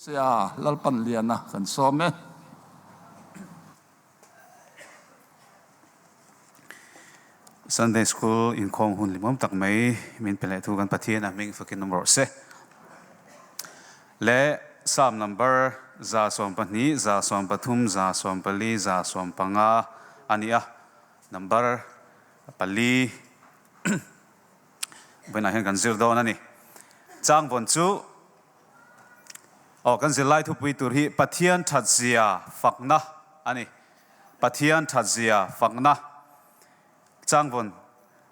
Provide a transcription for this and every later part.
Saya Lalpanliana kan sawm e. Sunday School inkhawm hun limawm tak mai min pe leh thu kan Pathian a hming fakin awm rawh se. Le Psalm number 112, 113, 114, 115 a ni a, number pali vawiinah hian kan zir dawn a ni. Changvawn chu Aw, kan zirlai thupui tur hi Pathian thatzia fakna a ni. Pathian thatzia fakna changvawn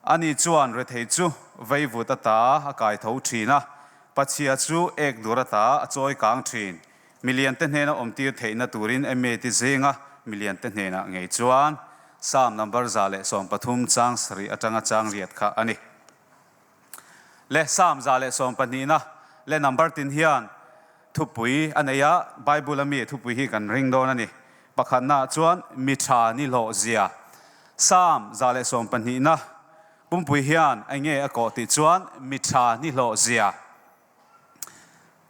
ani chuan rethei chu veivut ata a kai tho thin a, pachhia chu ek dur ata a chawi kang thin. Milian te hnena awmtir theihna turin MA ti zinga milian te hnenah ngei chuan Psalm number 113 chang sarih atanga chang riat kha a ni. Le Psalm 112 na le number tin hian thupui a nei a, Bible a mi thupui hi kan ring dawn a ni. Pakhatnaah chuan mi tha ni hlawh zia. Psalm 112 na pumpui hian eng nge a kawh tih chuan mi tha ni hlawh zia.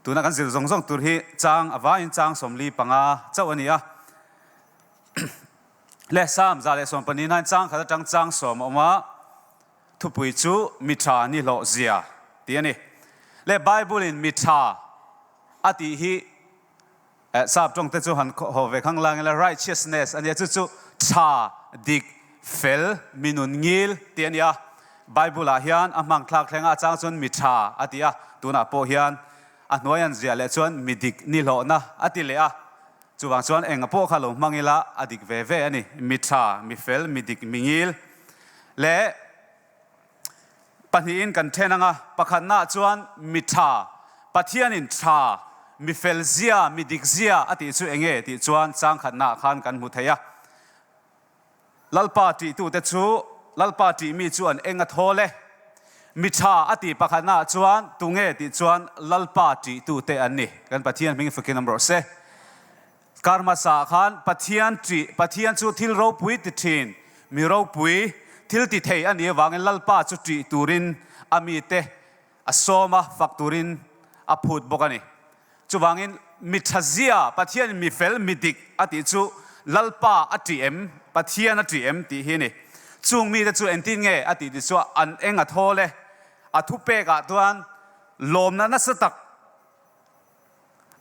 Tuna kan zir zawng zawng tur hi chang a vaiin chang 45 chauh a ni a. Le Psalm 112 na hian chang khat atang chang sawm a awm a. Thupui chu mi tha ni hlawh zia tih a ni. Le Bible in mi tha a tih hi sap tawng te chu han haw ve khang lang ila righteousness a nia, chu chu tha, dik, fel, mi nun ngil tih a nia. Bible ah hian a hmang thlak thleng a, a chang chuan mi tha a ti a, tunah pawh hian a hnuai an ziah leh chuan mi dik ni hlawhna a ti leh a. Chuvang chuan enga pawh kha lo hmang ila a dik ve ve a ni. Mi tha, mi fel, mi dik, mi ngil leh pahnihin kan then ang a. Pakhatnaah chuan mi tha, Pathianin tha, mi fel zia, mi dik zia a tih chu enge tih chuan changkhatnaah khan kan hmu thei a. Lalpa ṭihtute chu, Lalpa ṭihmi chu an eng a thawl e. Mi ṭha a tih pakhatnaah chuan tunge tih chuan Lalpa ṭihtute an ni. Kan Pathian hming fakin awm rawh se. Kar hmasaah khan Pathian ṭih, Pathian chu thil ropui ti ṭhin, mi ropui, thil ti thei a nih avangin Lalpa chu ṭih turin a mite a sawm a, fak turin a phut bawk a ni. Chuvangin mi tha zia, Pathianin mi fel, mi dik a tih chu Lalpa a ṭih em, Pathian a ṭih em tih hi a ni. Chung mite chu engtin nge a tih ti chu an eng a thawl e. A thupekah chuan lawmna nasa tak,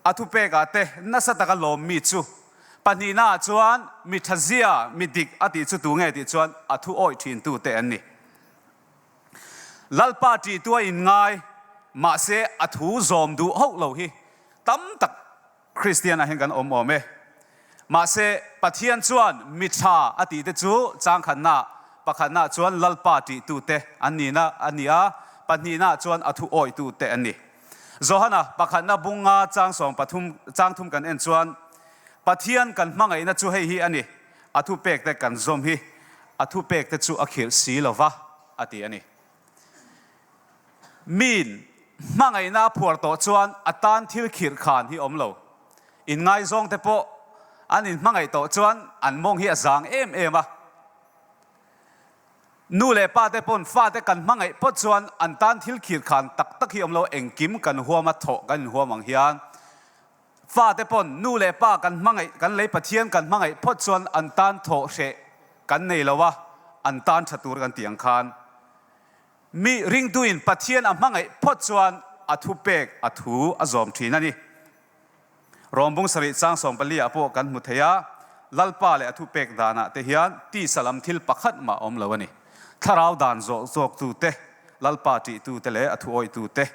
a thupekah te nasa taka lawm mi chu pahnihnaah chuan mi tha zia, mi dik a tih chu tu nge tih chuan a thu awih ṭhintute an ni. Lalpa ṭihtu a inngai, mahse a thu zawm duh hauh lo hi tam tak Kristianah hian kan awm awm e. Mahse Pathian chuan mi ṭha a tihte chu changkhatnaah, pakhatnaah chuan Lalpa ṭihtute an nihna a ni a, pahnihnaah chuan a thu awihtute an ni. Johana pakhatna bunga chang 13 chang thum kan en chuan Pathian kan hmangaihna chu hei hi a ni, A thupekte kan zawm hi a thupekte chu a khirh si lo va, a ti a ni. Miin hmangaihna a phuar tawh chuan a tan thil khirh khan hi awm lo. Inngaizawngte pawh an inhmangaih tawh chuan an mawng hi a zang em em a. Nu leh pate pawn fate kan hmangaih phawt chuan an tan thil khirh khan tak tak hi awm lo, engkim kan huam a, thawh kan inhuam ang hian Fate pawn nu leh pa kan hmangaih, kan lei Pathian kan hmangaih phawt chuan an tan thawh hreh kan nei lo a, an tan tha tur kan tih ang khan. Mi ringtuin Pathian a hmangaih phawt chuan a thu pek a thu a zawm thin a ni. Rawmbung sarih chang 14 ah pawh kan hmu thei a, Lalpa leh a thu pek danah te hian tisa lam thil pakhat mah awm lo a ni. Thlarau dan zawh zawktute, Lalpa tihtute leh a thu awihtute.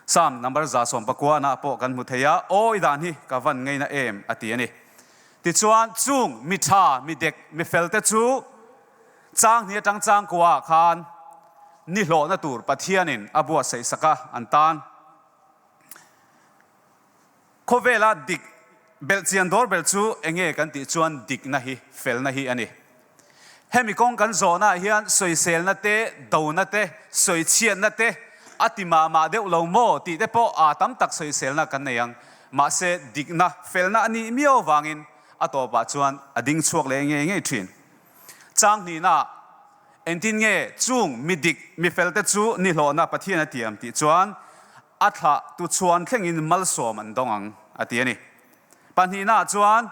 Psalm number 119 ah pawh kan hmu thei a, Aw i dan hi ka van ngeina em a ti a ni. Tichuan chung mi tha, mi dek, mi fel te chu chang hnih atang chang kua ah khan ni hlawhna tur Pathianin a buatsaih sak a an tan. Khawvela dik belhchian dawr ber chu enge kan tih chuan dikna hi, felna hi a ni. Hemi kawng kan zawhnaah hian sawiselna te, dona te, sawichhiatna te a ti mah mah deuh lo maw tih te pawh aa tam tak sawiselna kan nei ang. Mahse dikna, felna a nih miau avangin a tawpah chuan a ding chhuak leh ngei ngei thin. Chang hnihnaah engtin nge chung mi dik, mi felte chu ni hlawhna Pathian a tiam tih chuan. A thlah tu chhuan thlengin malsawm an dawng ang, a ti a ni. Pahnihnaah chuan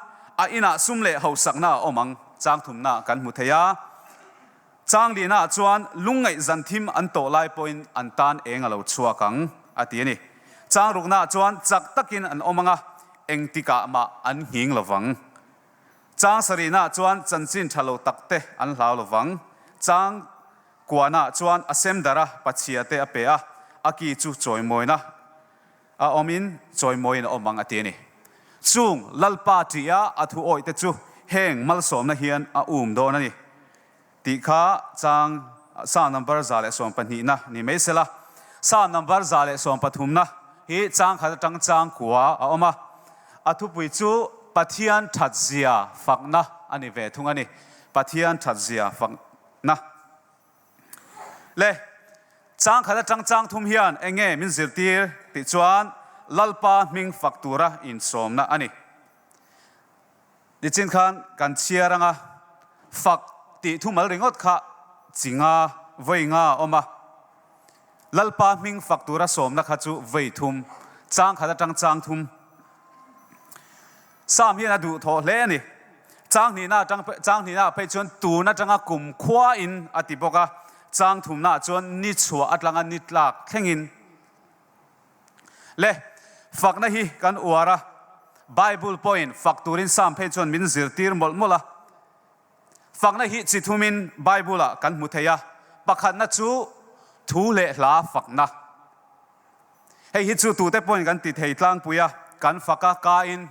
a inah sum leh hausakna a awm ang, chang thumna kan hmu thei a. Chang lihnaah chuan lungngaih zan thim an tawh lai pawhin an tan eng a lo chhuak ang, a ti a ni. Chang ruknaah chuan chak takin an awm ang a, engtikah mah an nghing lo vang. Chang sarihnaah chuan chanchin tha lo takte an hlau lo vang. Chang Kuanah chuan a sem darh a, pachhia te a pe a, a ki chu chawimawina a awmin chawimawiin a awm ang a ti a ni. Chung Lalpa ṭih-a a thu awih te chu heng malsawmna hian a um dawn a ni tih kha chang sa number 112 na ni mai sela. Sa number 113 na hi chang khat atang chang kua a awm a, a thupui chu Pathian thatzia fakna a ni ve thung a ni. Pathian thatzia fak. Na le chang khat atang chang thum hian eng nge min zirtir tih chuan Lalpa hming fak tura insawmna a ni. Nichin khan kan chhiar anga fak tih thumal ringawt kha chi nga vawi nga a awm a. Lalpa hming fak tura sawmna kha chu vawi thum, chang khat atang chang thum. Sam hian a duh thawh hle a ni. Chang hnihna atang chang hnihna ah phei chuan tun atanga kum khua in a ti bawk a, chang thumna ah chuan ni chhuah atlanga ni tlak thlengin le fakna hi kan uar a, Bible pawhin fak turin Sam phei chuan min zirtir mawlh mawlh a. Fakna hi chi thumin Bible ah kan hmu thei a, pakhatna chu thu leh hla fakna. Hei hi chu tute pawhin kan ti thei tlangpui a, kan fak a, kain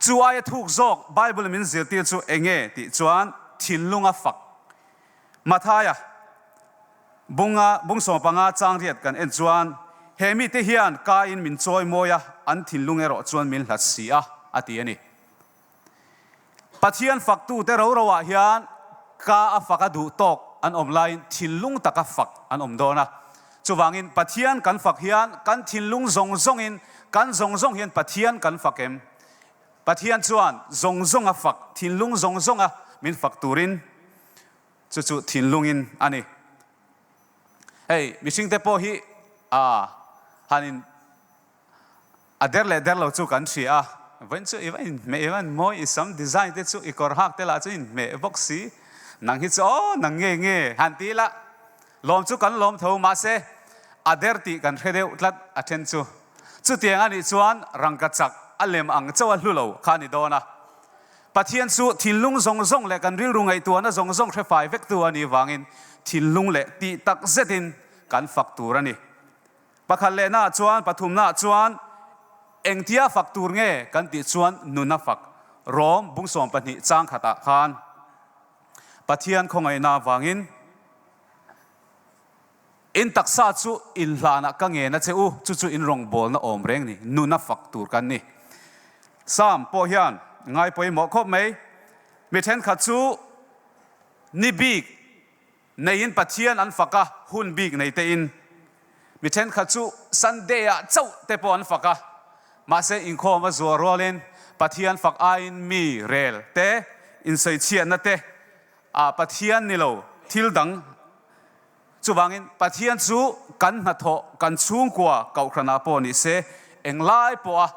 chu aia thuk zawk Bible min zirtir chu enge tih chuan thinlunga fak. Mathaia bunga bung sawmpanga changriat kan en chuan he mite hian kain min chawi mawi a, an thinlung erawh chuan min hlat si a, a ti a ni. Pathian faktute ro roah hian ka a fak a duh tawk an awm laiin thinlung taka fak an awm dawn a. Chuvangin Pathian kan fak hian kan thinlung zawng zawngin kan zawng zawng hian Pathian kan fak em? Pathian chuan zawng zawnga fak, thinlung zawng zawnga min fak turin chu chu thinlungin a ni. Hei mihringte pawh hi a han in A der leh der lo chu kan hria a, vawiin chu i va inhmeh, i va inhmawi, i sam design te chu i kawr hak te lah chu inhmeh bawk si, nang hi chu aw nang nge nge han ti ila, lawm chu kan lawm tho mahse a der tih kan hre deuh tlat a then chu. Chutiang a nih chuan rangka chak a lem ang chauh a hlu lo kha a ni dawn a. Pathian chu thinlung zawng zawng leh kan rilru ngaihtuahna zawng zawng hre fai vektu a nih vangin thinlung leh tih tak zetin kan fak tur a ni. Pakhat lehnaah chuan, pathumnaah chuan engtia fak tur nge kan tih chuan nuna fak Rom bung 12 chang khatah khan Pathian khawngaihna avangin in taksa chu inhlanah ka ngen a che u, chu chu in rawngbawlna awm reng ni, nuna fak tur kan ni. Psalm pawh hian ngai pawimawh khawp mai. Mi thenkhat chu ni bik Neiin Pathian an fak a, hun bik nei tein. Mi thenkhat chu Sunday ah chauh te pawh an fak a, mahse inkhawm a zuah rualin Pathian fak aiin mi rel te, insawichhiatna te ah Pathian ni lo thil dang. Chuvangin Pathian chu kan hnathawh, kan chhungkua kohhranah pawh ni se, englai pawha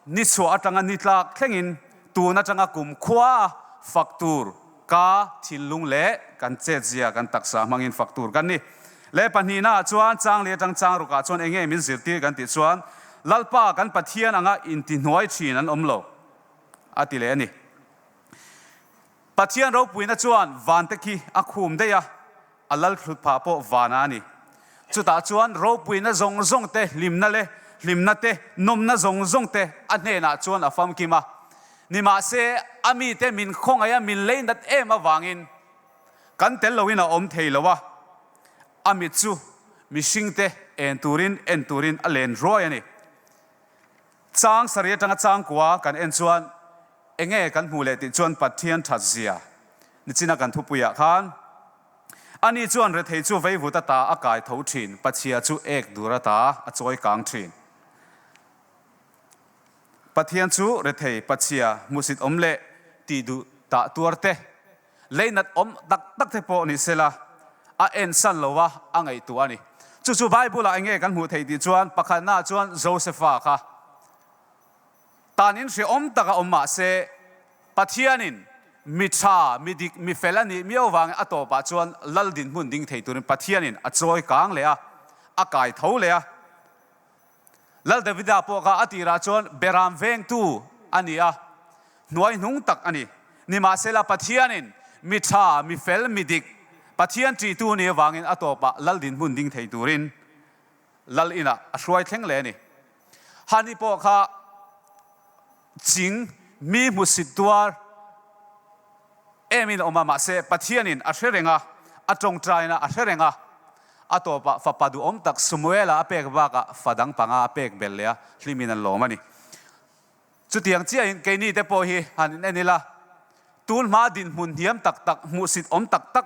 ni chhuah atanga ni tlak thlengin tun atanga kumkhua a fak tur Ka thinlung leh kan chetzia kan taksa hmangin fak tur kan ni. Leh pahnihnaah chuan chang leh atang chang rukah chuan enge min zirtir kan tih chuan Lalpa kan Pathian anga intihnuai thin an awm lo a ti leh a ni. Pathian ropuina chuan vante khi a khum daih a. A lal thlut phah pawh vana a ni. Chutah chuan ropuina zawng zawng te, hlimna leh hlimna te, nawmna zawng zawng te a hnenah chuan a famkim a. Nimahse, a mite min khawngaih a min lei nat em avangin kan tel loin a awm thei lo a, a mit chu mihringte en turin en turin a len ruai a ni. Chang sarih atanga chang kua kan en chuan enge kan hmuh leh tih chuan Pathian that zia nichina kan thupuiah khan ani chuan rethei chu veivut ata a kai tho thin, Pachhia chu ek dur ata a chawi kang thin. Pathian chu rethei, Pachhia, hmuhsit awm leh tih duh tah tuar te, Leinat awm tak tak te pawh ni sela, a ensan lo a, a ngaihtuah a ni. Chu chu Bible-ah eng nge kan hmuh theih tih chuan pakhatnaah chuan Josefa kha tanin hrehawm taka awm mah se Pathianin mi tha, mi dik, mi fel a nih miau vangin a tawpah chuan lal dinhmun ding thei turin Pathianin a chawi kang leh a, a kai tho leh a. Lal Davida pawh kha a tirah chuan beram vengtu a ni a, hnuai hnung tak a ni. Nimahsela Pathianin mi tha, mi fel, mi dik, Pathian ṭihtu ni avangin a tawpah lal dinhmun ding thei turin lal inah a hruai thleng leh a ni. Hani pawh kha ching mi hmusit tuar emin a awm a, mahse Pathianin a hre reng a, a tawngtaina a hre reng a, a tawpah fapa duhawm tak Samuela a pek bakah fa dang panga a pek belh leh a, hlimin an lawm a ni. Chutiang chiahin keini te pawh hi han in en ila, tun hma dinhmun hniam tak tak, hmuhsit awm tak tak,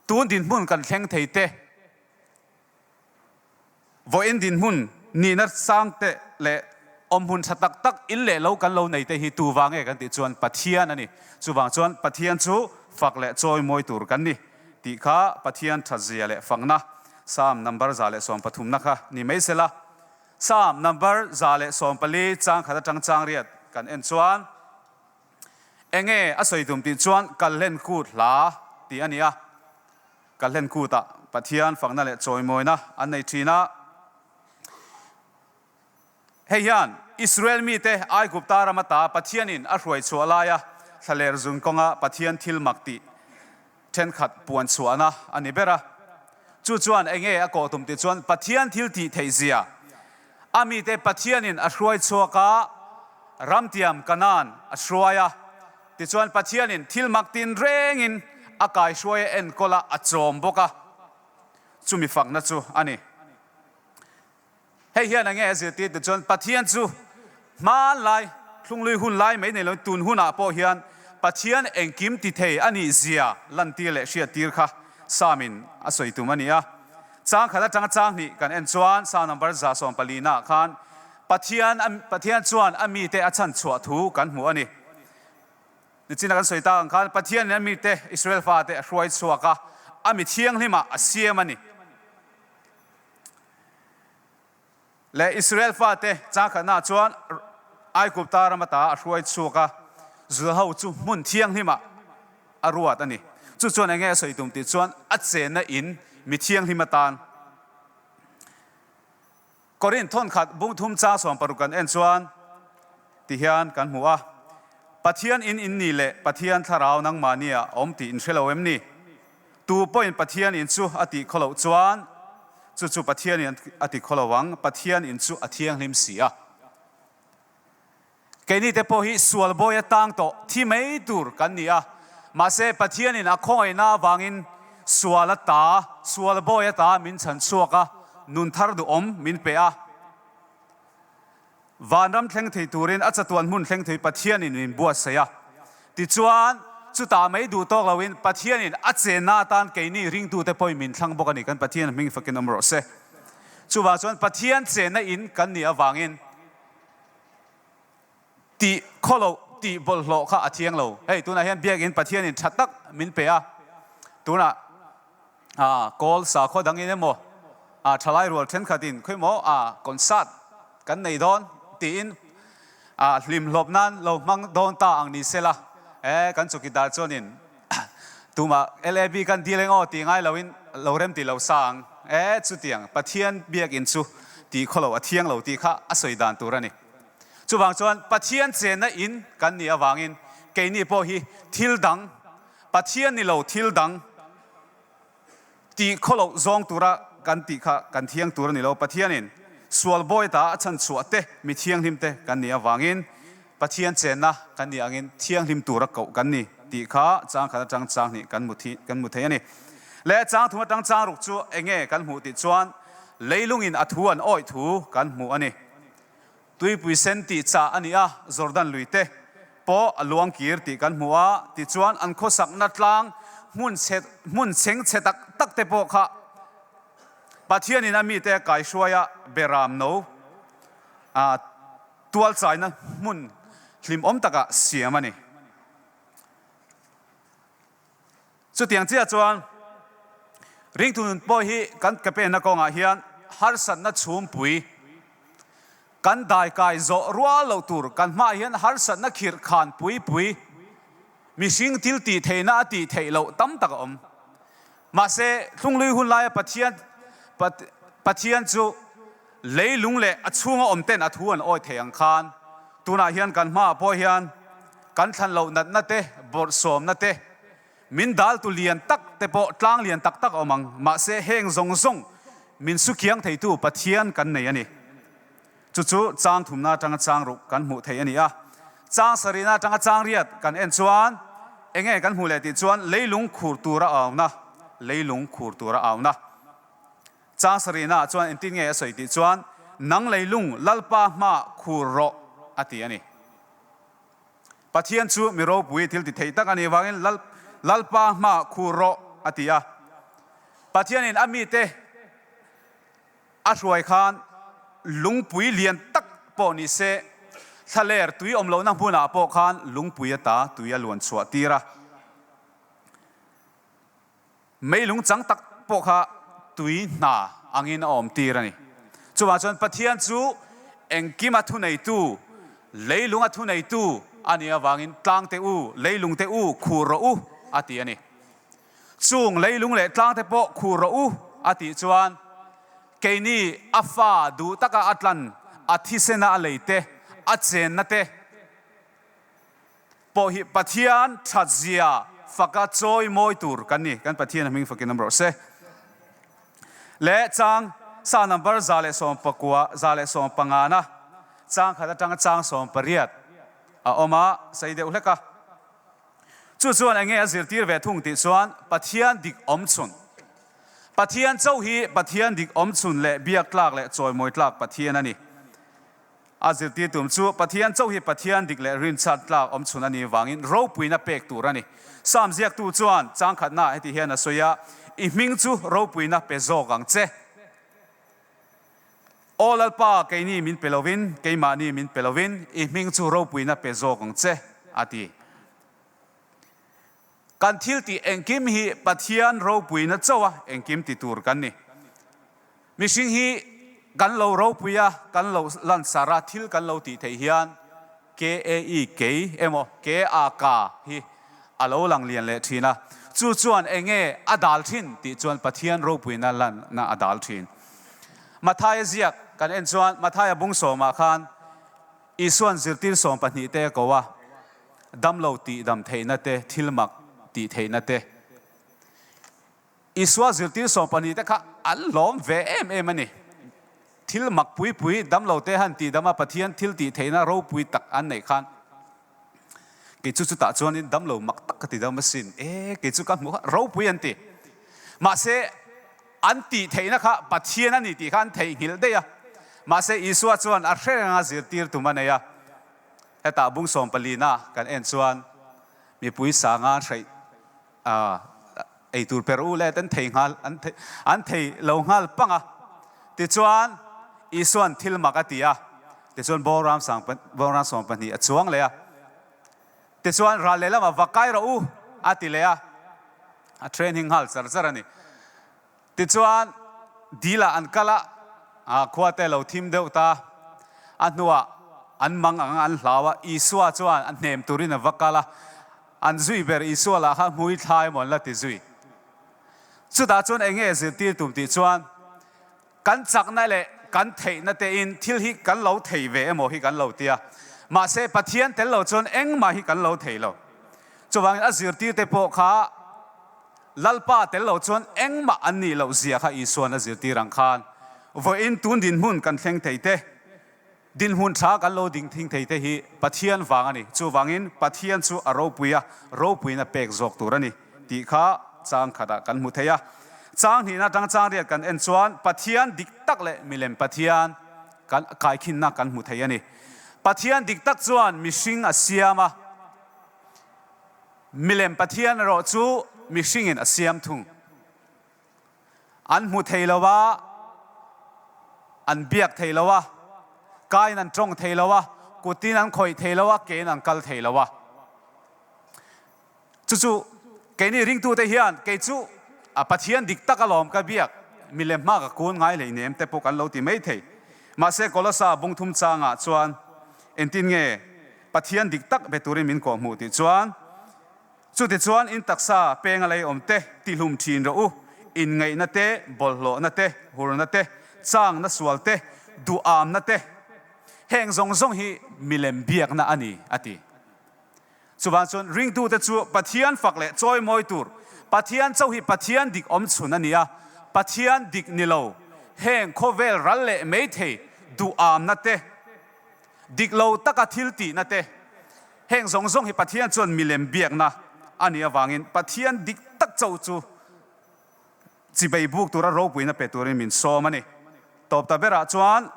tun dinhmun kan thleng thei te, Vawiin dinhmun nihna sang te leh awmhmun tha tak tak in leh lo kan lo nei te hi tu vang nge kan tih chuan Pathian a ni. Chuvang chuan Pathian chu fak leh chawi mawi tur kan ni tih kha Pathian thatzia leh fakna Psalm number 113 na kha ni mai sela. Psalm number 114 chang khat atang chang riat kan en chuan enge a sawi tum tih chuan Kalhlen Kut hla tih a ni a. Ka hlen kutah Pathian fakna leh chawimawina an nei thin a. Hei hian Israel mite Aigupta ram ata Pathianin a hruai chhuah laia thlaler zun kawnga Pathian thil mak tih thenkhat puan chhuahna a ni ber a. Chu chuan enge a kawh tum tih chuan Pathian thil tih theih zia a mite Pathianin a hruai chhuak a, ramtiam Kanaan a hruai a. Tichuan Pathianin thil mak tin rengin a kaihruai a enkawl a, a chawm bawk a, chumi fakna chu a ni. Hei hian enge a zirtir tichuan Pathian chu hmanlai thlunglui hun lai mai nei loin tun hunah pawh hian Pathian engkim ti thei a nih zia lantir leh hriattir kha Psalm-in a sawi tum a ni a. Chang khat atanga chang hnih kan en chuan Psalm number 114 naah khan Pathian Pathian chuan a mite a chhanchhuah thu kan hmu a ni. Nichina kan sawi tak ang khan Pathianin a mite Israel fate a hruai chhuak a, a mi thianghlimah a siam a ni. Leh Israel fate changkhatnaah chuan Aigupta ram ata a hruai chhuak a, Juda-ho chu hmun thianghlimah a ruat a ni. Chu chuan enge a sawi tum tih chuan a chenna in mi thianghlim atan Korinth thawnkhat bung thum chang 60 kan en chuan ti hian kan hmu a, Pathian in in ni leh Pathian thlarau nangmahni ah awm tih in hre lo em ni? Tu pawhin Pathian in chu a tih khaw loh chuan chu chu Pathian in a ti khaw lo ang, Pathian in chu a thianghlim si a. Keini te pawh hi sual bawi a tang tawh thi mai tur kan ni a, mahse Pathianin a khawngaihna avangin sual a ta, sual bawi a ta min chhan chhuak a, nun thar duhawm min pe a. Vanram thleng thei turin a chatuan hmun thleng thei Pathianin min buatsaih a. Tichuan, chutah mai duh tawk loin Pathianin a chenna atan keini ringtute pawhin min thlang bawk a ni, kan Pathian hming fakin awm rawh se. Chuvang chuan Pathian chenna in kan nih avangin, Tih khaw loh, tih bawlhhlawh kha a thiang lo. Hei tunah hian biakin Pathianin tha tak min pe a, tunah kawl sakhaw dangin emaw thalai rual thenkhatin khawimaw concert kan nei dawn tiin hlimhlawp nan lo hmang dawn ta ang ni sela, e kan chawkidar chuanin Tumah LAB kan dil eng aw tih ngai loin lo rem ti lo sa ang e, chutiang Pathian biakinn chu tih khaw lo a thiang lo tih kha a sawi dan tur a ni. Chuvang chuan Pathian chenna in kan nih avangin keini pawh hi thil dang, Pathian ni lo thil dang tih khaw loh zawng tura kan tih kha kan thiang tur a ni lo. Pathianin sual bawi ta a chhan chhuah te, mi thianghlim te kan nih avangin Pathian chenna kan nih angin thianghlim tura koh kan ni tih kha chang khat atang chang hnih kan kan hmu thei a ni. Leh chang thum atang chang ruk chu enge kan hmuh tih chuan leilungin a thu an awih thu kan hmu a ni. Tuipui sen tih chah a ni a, Jordan lui te pawh a luang kir tih kan hmu a, tichuan an khawsakna tlang hmun chhe hmun chheng chhe tak tak te pawh kha Pathianin a mite a kaihruai a, beram no a tualchaina hmun hlimawm takah siam a ni. Chutiang chiah chuan. Ringtu nun pawh hi kan ke penna kawngah hian harsatna chhumpui kan daikai zawh rual loh tur kan hmaah hian harsatna khirh khan pui pui mihring thil tih theihna a tih theih loh tam tak a awm. Mahse, thlunglui hun laia Pathian Pathian chu leilung leh a chhunga awm ten a thu an awi thei ang khan tunah hian kan hmaah pawh hian kan thlan loh natna te, bawrhsawmna te, Min daltu lian tak te pawh tlang lian tak tak a awm ang, mahse heng zawng zawng min su kiang theitu Pathian kan nei a ni. Chu chu chang thumna atanga chang ruk kan hmuh theih a ni a. Chang sarihna atanga chang riat kan en chuan enge kan hmuh leh tih chuan leilung khur tura auna, leilung khur tura auna. Chang sarihna ah chuan engtin nge a sawi tih chuan nang leilung Lalpa hmaah khur rawh a ti a ni. Pathian chu mi ropui thil ti thei tak a nih vangin Lal Lalpa hmaah khur rawh a ti a. Pathianin a mite a hruai khan lungpui lian tak pawh ni se, thlaler tui awm lohna hmunah pawh khan lungpui ata tui a luan chhuah tir a. Meilung chang tak pawh kha tui hna angin a awm tir a ni. Chuvang chuan Pathian chu engkima thuneitu, leilunga thuneitu a nih avangin tlangte u, leilungte u, khur rawh u a ti a ni. Chung leilung leh tlangte pawh khur rawh u a tih chuan keini a fa duh taka a tlan, a thisena a leite, a chenna te, Pawh hi Pathian thatzia faka chawi mawi tur kan ni, kan Pathian a hming fakin awm rawh se. Leh chang sa number 119, 115 na chang khat atanga chang 18 a awm a, sei deuh hlek a. Chu chuan enge a zirtir ve thung tih chuan Pathian dik awm chhun, Pathian chauh hi Pathian dik awm chhun leh biak tlak leh chawimawi tlak Pathian a ni. A zirtir tum chu Pathian chauh hi Pathian dik leh rinchhan tlak awm chhun a nih vangin ropuina pek tur a ni. Psalm ziaktu chuan changkhatnaah heti hian a sawi a, I hming chu ropuina pe zawk ang che. Aw Lalpa, keini min pe lovin, keimahni min pe lovin, i hming chu ropuina pe zawk ang che, a ti. Kan thil tih engkim hi Pathian ropuina chauh a engkim ti tur kan ni. Mihring hi kan lo ropui a, kan lo lansar a, thil kan lo tih theih hian KAE, kei, emaw KAK hi a lo lang lian leh thin a. Chu chuan enge a dal thin tih chuan Pathian ropuina lanna a dal thin. Mathaia ziak kan en chuan Mathaia bung sawmah khan Isuan zirtir 12 te a ko a, damlo tihdam theihna te, thil mak tih theihna te. Isua zirtir 12 te kha an lawm ve em em a ni. Thil mak pui pui damlo te han tihdam a Pathian thil tih theihna ropui tak an neih khan kei chu chutah chuanin damlo mak tak ka ti dam asin, e kei chu ka hmu kha ropui an ti. Mahse an tih theihna kha Pathian a ni tih kha an theihnghilh daih a. Mahse Isua chuan a hre renga zirtir tum a nei a. Hetah bung sawmpalina kan en chuan mipui sanga hreih eitur per u let an thei nghal an thei lo nghal pang a. Tichuan Isuan thil mak a ti a, tichuan bawram sang bawram 12 a chuang leh a. Tichuan ral lehlamah va kai rawh u a ti leh a, a train hi nghal char char a ni. Tichuan, dilah an kal a, khua te lo thim deuh ta. A hnuah an mang ang a, an hlau a, Isua chuan a hnem turin a va kal a, an zui ber Isua lah kha hmui thlai emaw an la ti zui. Chutah chuan eng nge zirtir tum tih chuan, kan chakna leh kan theihna tein thil hi kan lo thei ve emaw hi kan lo ti a, mahse Pathian tel lo chuan engmah hi kan lo thei lo. Chuvangin a zirtirte pawh kha Lalpa tel lo chuan engmah an nih loh zia kha Isua'n a zirtir ang khan vawiin tun dinhmun kan thleng thei te, dinhmun tha kan lo ding thing thei te hi Pathian vang a ni. Chuvangin Pathian chu a ropui a, ropuina pek zawk tur a ni tih kha chang khatah kan hmu thei a. Chang hnihna atang chang riat kan en chuan Pathian dik tak leh milem Pathian kan kaikhinna kan hmu thei a ni. Pathian dik tak chuan mihring a siam a. Milem Pathian erawh chu mihringin a siam thung. An hmu thei lo a, an biak thei lo a, kain an tawng thei lo a, kutin an khawih thei lo a, kein an kal thei lo a. Chu chu keini ringtute hian kei chu A Pathian dik tak alawm ka biak, milem hma ka kun ngai hleinem te pawh kan lo ti mai thei. Mahse Kolosa bungthum changah chuan engtin nge Pathian dik tak be turin min kawhhmuh tih chuan, Chutichuan in taksa penga lei awm te tihlum thin rawh u, inngaihna te, bawlhhlawhna te, hurna te, changna sual te, duhamna te, heng zawng zawng hi milem biakna a ni, a ti. Chuvang chuan ringtute chu Pathian fak leh chawimawi tur, Pathian chauh hi Pathian dik awm chhun a ni a, Pathian dik ni lo, heng khawvel ral leh maithei duhamna te, dik lo taka thil tihna te, heng zawng zawng hi Pathian chuan milem biakna a nih avangin Pathian dik tak chauh chu chibei buk tura ropuina pe turin min sawm a ni. Tawp ta berah chuan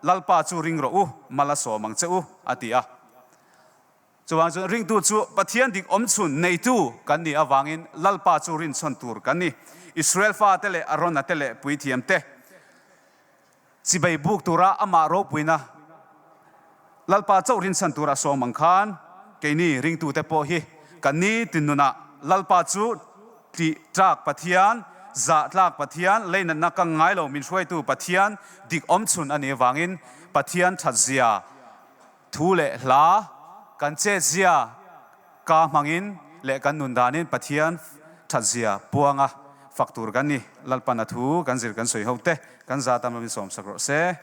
Lalpa chu ring rawh u, mal a sawm ang che u, a ti a. Chuvang chuan ringtu chu Pathian dik awmchhun neitu kan nih avangin Lalpa chu rinchhawn tur kan ni. Israel fate leh Arona te leh puithiam te chibei buk tura amah ropuina Lalpa chauh rinchhan tura sawm ang khan keini ringtute pawh hi kan ni tinnunah Lalpa chu tih tlak Pathian, zah tlak Pathian, leinatna ka ngai lo min hruaitu Pathian dik awmchhun a nih avangin Pathian thatzia Thu leh hla kan chetzia ka hmangin leh kan nun danin Pathian thatzia puanga fak tur kan ni. Lalpan a thu kan zir kan sawi ho te kan za tam lovin sawmsak rawh se.